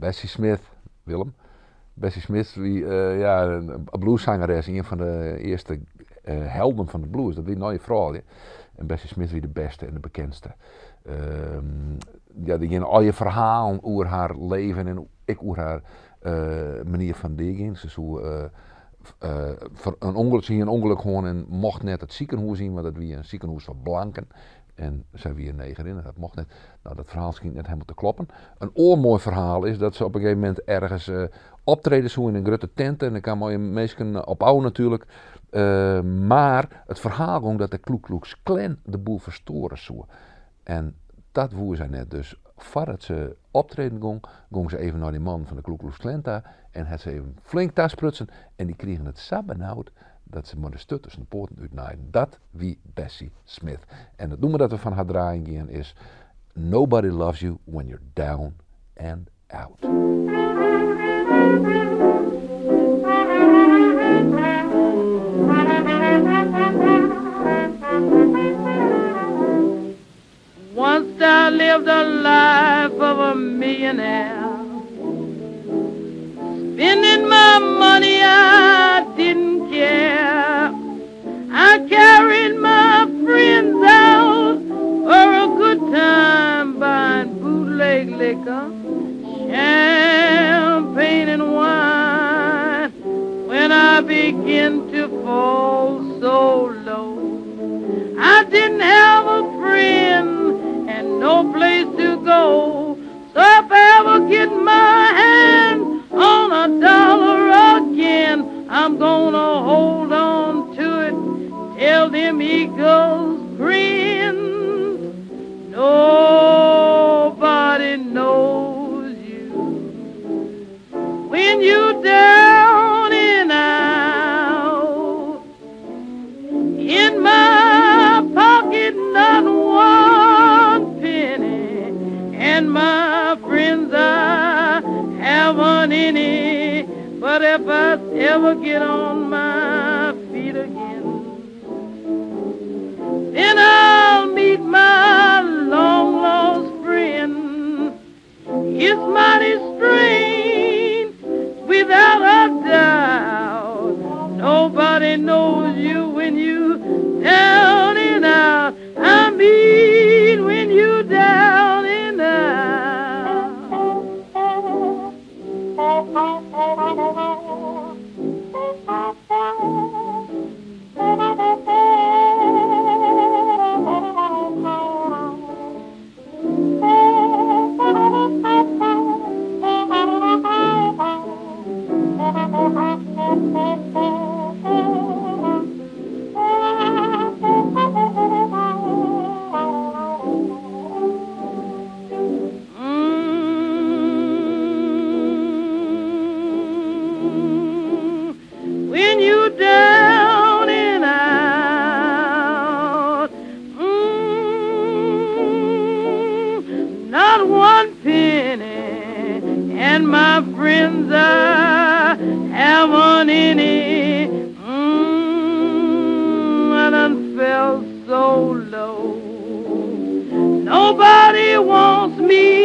Bessie Smith, Willem. Bessie Smith wie ja, in blueszangeres, ien fan de earste helden fan de blues. Dat wie nije froulju. En Bessie Smith wie de bêste en de bekendste. Ja, der geane allegear ferhalen oer har leven en ek oer har manier fan deagean. Se soe in ûngelok, se hie in ûngelok hân en mocht net it sikehûs yn, want dat wie in sikehûs foar blanken. En sy wie in negerinne, dat mocht net. No, dat ferhaal skynt net helemaal te kloppen. In oar moai ferhaal is dat se op in gegeven momint ergens optrede soe yn in grutte tinte en der kamen allegear minsken op ôf natuerlik. Mar it ferhaal gong dat de Ku Klux Klan de boel ferstoare soe. En dat woe sy net, dus foardat se optreden gong, gong se even nei dy mannen fan de Ku Klux Klan ta en hat se even flink tasprutsen en dy krigen it sa benaud dat se mei de sturt tusken de poaten útnaaiden. Dat wie Bessie Smith. En it nûmer dat we fan har draaien gean is Nobody Loves You When You're Down and Out. Once I lived a life of a millionaire. Spending my money, I didn't care. I carried my friends out for a good time, buying bootleg liquor, champagne and wine. When I began to fall so low, I didn't have a friend and no place to go. So if I ever get my hand on a dollar again, I'm gonna hold on to it till them eagles grin. Nobody knows you when you down and out. In my pocket, not one penny, and my friends I haven't any. But if I ever get on my feet again, then I'll meet my long lost friend. It's mighty strange, without a doubt. Nobody knows you when you down and out. I mean, when you down and out. When you down and out, not one penny, and my friends I haven't any. I done fell so low. Nobody wants me.